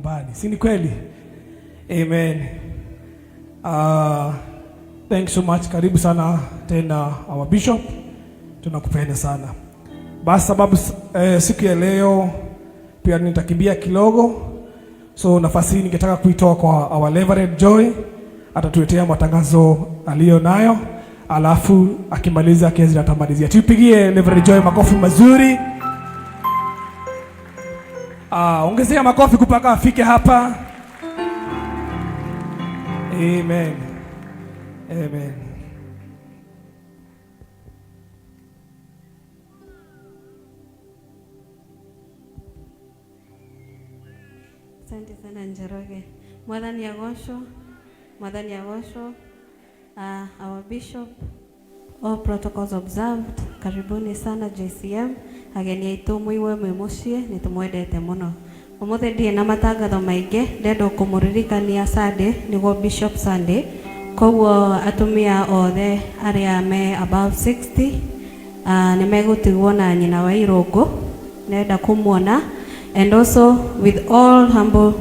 nyumbani, si ni kweli? Amen. Thanks so much. Karibu sana tena our bishop, tunakupenda sana. Basi sababu siku ya leo pia nitakimbia kidogo, so nafasi hii ningetaka kuitoa kwa our Reverend Joy, atatuletea matangazo aliyo nayo, alafu akimaliza Kezra atamalizia. Tupigie Reverend Joy makofi mazuri. Ongezea makofi kupaka afike hapa. Amen. Amen. Asante sana Njoroge. Mwathani agocwo, Mwathani agocwo. Our bishop, all protocols observed. Karibuni sana JCM. Ageni aitũ mũigue mwĩ mũciĩ nĩ tũmwendete mũno. Ũmũthĩ ndirĩ na matangatho maingĩ, ndenda kũmũririkania Sunday nĩguo Bishop Sunday. Koguo atumia othe arĩa me above 60 nĩ megũtigwo na nyina wa Irũngũ, nenda kũmuona. And also with all humble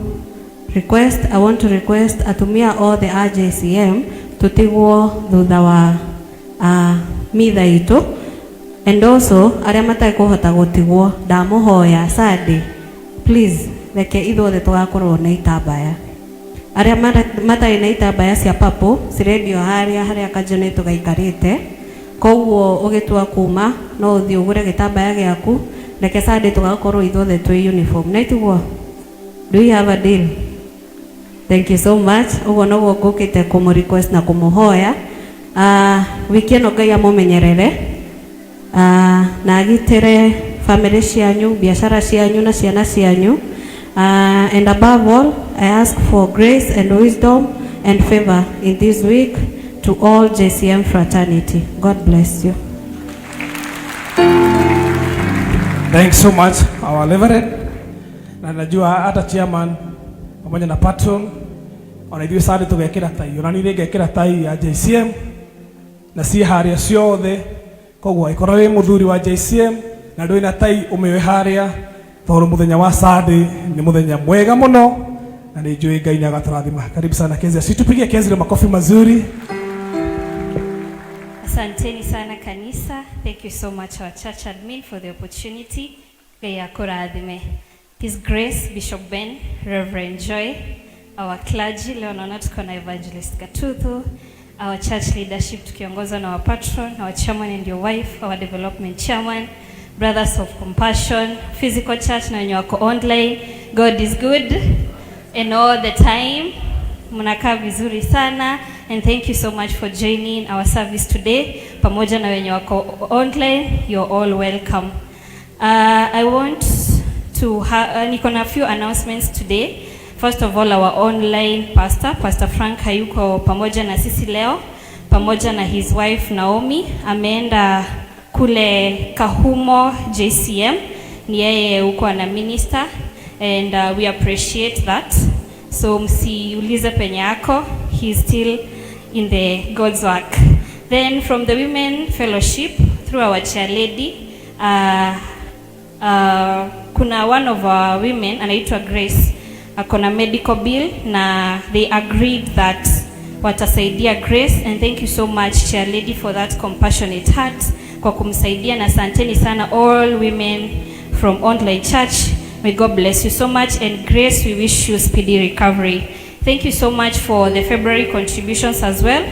request, I want to request atumia othe a JCM tutigwo thutha wa mitha itũ. And also arĩa matarĩ kũhota gũtigwo, ndamũhoya Sunday, please reke ithuothe tũgakorwo na itambaya. Arĩa matarĩ na itambaya cia purple cirendio harĩa harĩa Kajoni tũgaikarĩte. Koguo ũgĩtua kuma no ũthiĩ ũgũre gĩtambaya gĩaku, reke Sunday tũgakorwo ithuothe twĩ uniform. Na itiguo? Do we have a deal? Thank you so much. Ũguo noguo ngũkĩte kũmũ request na kũmũhoya. Wiki ĩno Ngai amũmenyerere, na agitĩre family cianyu, biashara cianyu na ciana cianyu. And above all, I ask for grace and wisdom and favor in this week to all JCM fraternity. God bless you. Thanks so much our Reverend. Na najua hata chairman pamoja na patron ona ithuĩ Sunday tũgekĩra tai, ona niĩ ngekĩra tai ya JCM na ciĩ harĩa ciothe. Koguo angĩkorwo wĩ mũthuri wa JCM na ndũrĩ na tai, ũmĩoe harĩa, tondũ mũthenya wa Sunday nĩ mũthenya mwega mũno na nĩ njũĩ Ngai nĩ agatũrathima. Karibu sana Kezia, situpigie Kezia makofi mazuri. Asanteni sana kanisa. Thank you so much our church admin for the opportunity. Ngai akũrathime. His Grace Bishop Ben, Reverend Joy, our clergy, leo naona tuko na Evangelist Katuthu, our church leadership tukiongozwa na our patron, our chairman and your wife, our development chairman, Brothers of Compassion, physical church na wenye wako online. God is good and all the time. Mnakaa vizuri sana and thank you so much for joining our service today. Pamoja na wenye wako online, you're all welcome. I want to niko na few announcements today. First of all, our online pastor, Pastor Frank hayuko pamoja na sisi leo, pamoja na his wife Naomi, ameenda kule Kahumo JCM, ni yeye huko ana minister and we appreciate that. So msiulize penye yako, he's still in the God's work. Then from the Women Fellowship, through our chair lady, kuna one of our women anaitwa Grace, ako na medical bill na they agreed that watasaidia Grace, and thank you so much chair lady for that compassionate heart kwa kumsaidia, na asanteni sana all women from online church. May God bless you so much, and Grace, we wish you speedy recovery. Thank you so much for the February contributions as well.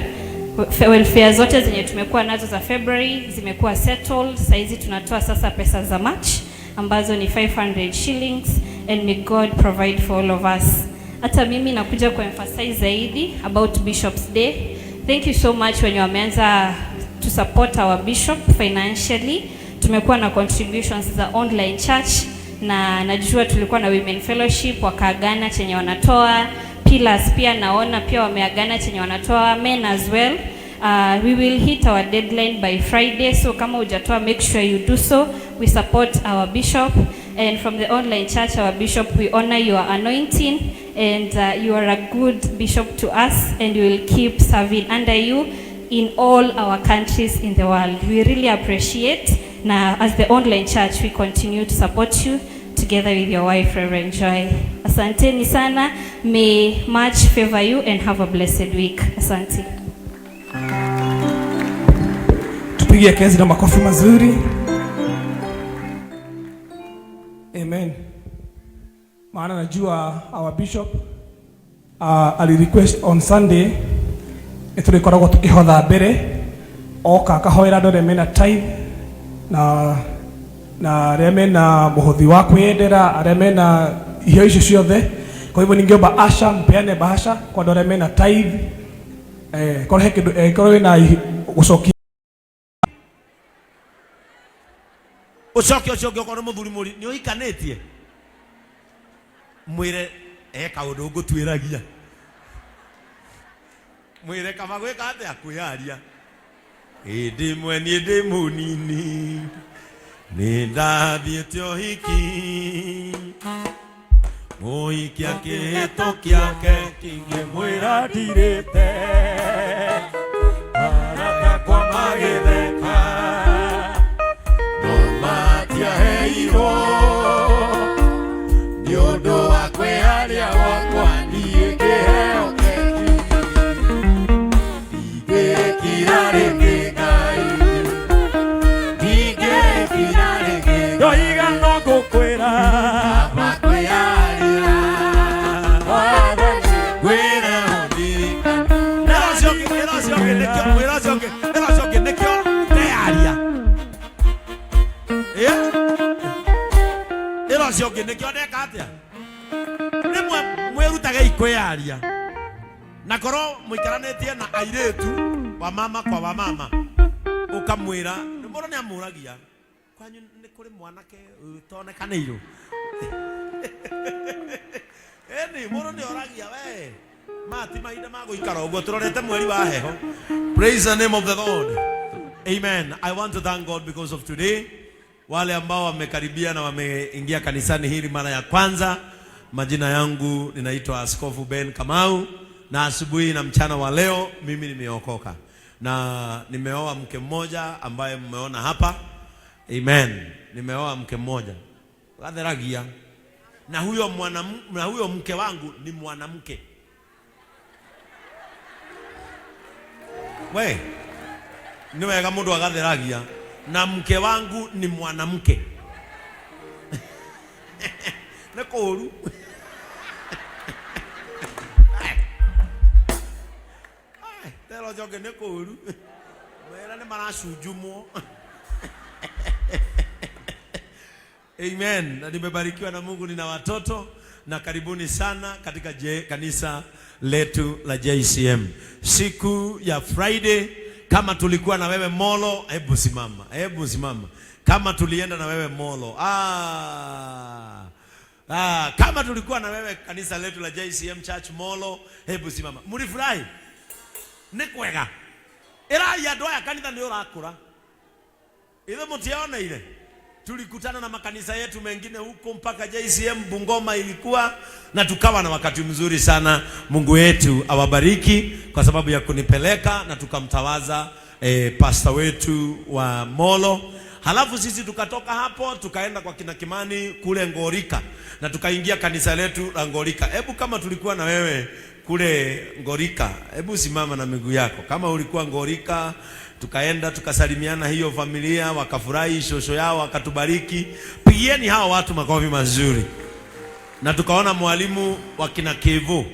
Welfare zote zenye tumekuwa nazo za February zimekuwa settled. Saizi tunatoa sasa pesa za March ambazo ni 500 shillings, and may God provide for all of us. Hata mimi nakuja kuemphasize zaidi about Bishop's Day. Thank you so much wenye wameanza to support our bishop financially. Tumekuwa na contributions za online church na najua tulikuwa na women fellowship wakaagana chenye wanatoa. Pillars pia naona pia wameagana chenye wanatoa, men as well. We will hit our deadline by Friday, so kama hujatoa, make sure you do so. We support our bishop, and from the online church, our bishop, we honor your anointing, and you are a good bishop to us, and we will keep serving under you in all our countries in the world. We really appreciate. Now, as the online church, we continue to support you. together with your wife Reverend Joy. Asanteni sana. May March favor you and have a blessed week. Asante. Tupige kezi na makofi mazuri. Amen. Maana najua our bishop ali request on Sunday nĩtũrĩkoragwo tũkĩhotha mbere oka akahoera andũ arĩa mena tithe na arĩa mena mũhothi wa kwĩyendera, arĩa mena iheo icio ciothe. Kwa hivyo ningeomba asha mpeane bahasha kwa andũ arĩa mena tithe, korwo he kĩndũ, korwo wĩna gũcokia. Ucoke ucio ũngĩ okorwo nĩ mũthuri mũri nĩ ũhikanĩtie mwĩre e kaũndũ ngũtuĩragia, mwĩre kaba gwĩka atĩa kwĩyaria. Hĩndĩ ĩmwe niĩ ndĩ mũnini nĩ ndathiĩte ũhiki, mũhiki akĩhĩtũkia keki ngĩmwĩra ndirĩte, arata akwa magĩtheka no matiaheirwo nĩ ũndũ wa kwĩyaria gwakwa, niĩ ngĩheo keki ndingĩkira rĩngĩ Ngai, ndingĩkira rĩngĩ. Ndoiga no ngũkwĩra kaba kwĩyaria ngwĩre ũndirikane. Ĩra ũcio ũngĩ, ĩra ũcio ũngĩ nĩkĩo, ĩra ũcio ũngĩ, ĩra ũcio ũngĩ nĩkĩo ndeyaria. Ĩra ũcio ũngĩ nĩkĩo ndeka atĩa. Rĩmwe mwĩrutagei kwĩyaria, na korwo mũikaranĩtie na airĩtu wa mama kwa wa mama, ũkamwĩra mũndũ nĩ amũragia kwanyu nĩ kũrĩ mwanake ũtonekanĩirwo. Ĩni mũndũ nĩ oragia we maya ti mahinda ma gũikara ũguo tũrorete mweri wa heho. Praise the name of the Lord. Amen. I want to thank God because of today. Wale ambao wamekaribia na wameingia kanisani hili mara ya kwanza, majina yangu ninaitwa Askofu Ben Kamau, na asubuhi na mchana wa leo mimi nimeokoka na nimeoa mke mmoja ambaye mmeona hapa. Amen. Nimeoa mke mmoja gatheragia, na huyo na huyo mke wangu ni mwanamke. We ni wega mundu agatheragia, na mke wangu ni mwanamke. Nĩ kũũru. Tera ũcio ũngĩ nĩ kũũru, mwĩra nĩ maracunjumwo. Amen. Na nimebarikiwa na Mungu, nina watoto, na karibuni sana katika kanisa letu la JCM. Siku ya Friday, kama tulikuwa na wewe Molo, hebu simama, hebu simama. Kama tulienda na wewe Molo, kama tulikuwa na wewe kanisa letu la JCM Church Molo, hebu simama. Mlifurahi? Nĩ kwega. Ĩrai andũ aya kanitha nĩ ũrakũra. Ithe mũtioneire? Tulikutana na makanisa yetu mengine huko mpaka JCM Bungoma ilikuwa, na tukawa na wakati mzuri sana. Mungu wetu awabariki kwa sababu ya kunipeleka na tukamtawaza pastor wetu wa Molo. Halafu sisi tukatoka hapo tukaenda kwa kina Kimani kule Ngorika na tukaingia kanisa letu la Ngorika. Hebu kama tulikuwa na wewe kule Ngorika, hebu simama na miguu yako. Kama ulikuwa Ngorika, tukaenda tukasalimiana hiyo familia, wakafurahi, shosho yao wakatubariki. Pigieni hawa watu makofi mazuri. Na tukaona mwalimu wa kina Kevo,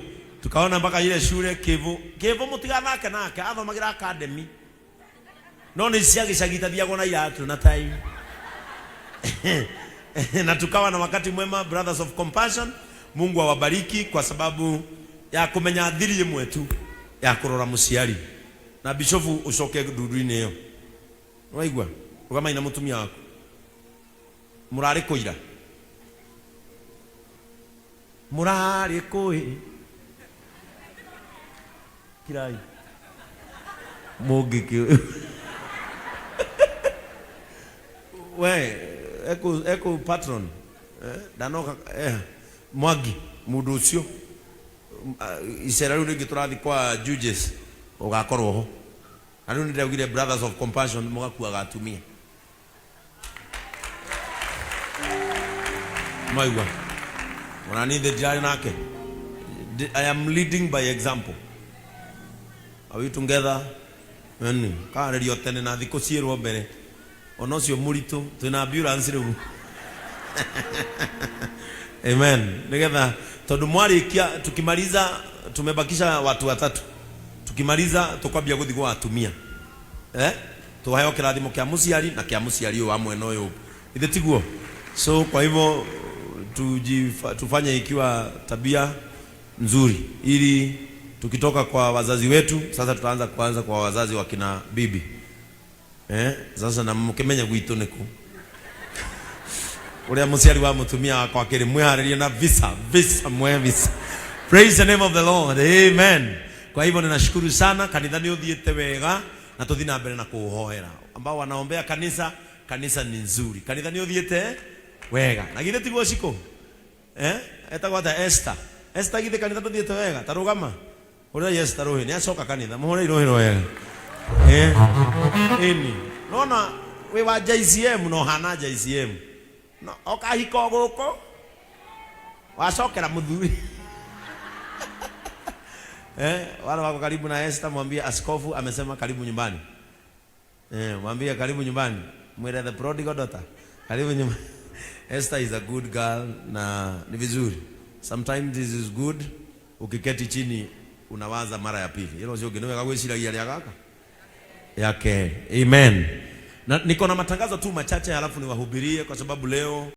tukaona mpaka ile shule Kevo. Kevo mutigathake nake, athomagira academy. No ni cia gĩcagi tathiagwo na iratu na tai. Na tukawa na wakati mwema, Brothers of Compassion. Mungu awabariki kwa sababu ya kumenya thiri ĩmwe tu ya kũrora mũciari. Na bishofu ucoke ndundu-inĩ ĩyo. Nĩwaigua? Rũgamai na mũtumia waku. Mũrarĩ kũ ira? Mũrarĩ kũ ĩ? Kirai. Mũngĩkĩ. We, eku patron. Ndanoka, Mwangi, mũndũ ũcio. Icera rĩu rĩngĩ tũrathiĩ kwa Judges, ũgakorwo ho. Na rĩu nĩndaugire Brothers of Compassion mũgakuaga atumia. Maigua ona niĩ thĩ ndirarĩ nake. I am leading by example. Are we together? Ĩni, karĩrio tene na thikũ ciĩrwo mbere. Ona ũcio mũritũ twĩna ambulance rĩu. Amen. Nigetha tondu mwarikia tukimaliza tumebakisha watu watatu. Tukimaliza tukwambia guthi gwa atumia. Eh? Tuheo kirathimo kia muciari na kia muciari uyu wa mwena uyu. Ithe tiguo? So kwa hivyo tufanye ikiwa tabia nzuri ili tukitoka kwa wazazi wetu sasa tutaanza kuanza kwa wazazi wa kina bibi. Eh? Sasa na mukimenya gwitu niku uria muciari wa mutumia wakwa akiri mwiharirie na visa visa mwe visa. Praise the name of the Lord. Amen. Kwa hivyo ninashukuru sana kanitha ni uthiite wega na tuthi na mbere na kuhoera ambao wanaombea kanisa. Kanisa ni nzuri, kanitha ni uthiite wega na githe tiguo ciko eh etagwo ata Esther. Esther githe kanitha tuthiite wega tarugama uria Esther ruhi ni acoka kanitha muhure iruhi wega eh ini nona wi wa JCM no hana JCM no okahika guku wacokera muthuri. Eh, wale wako karibu na Esther mwambie askofu amesema karibu nyumbani. Eh, mwambie karibu nyumbani. Mwire the prodigal daughter. Karibu nyumbani. Esther is a good girl na ni vizuri. Sometimes this is good. Ukiketi chini unawaza mara ya pili. Hilo sio gini gwiciragia ria gaka. Yake. Amen. Na niko na matangazo tu machache halafu niwahubirie kwa sababu leo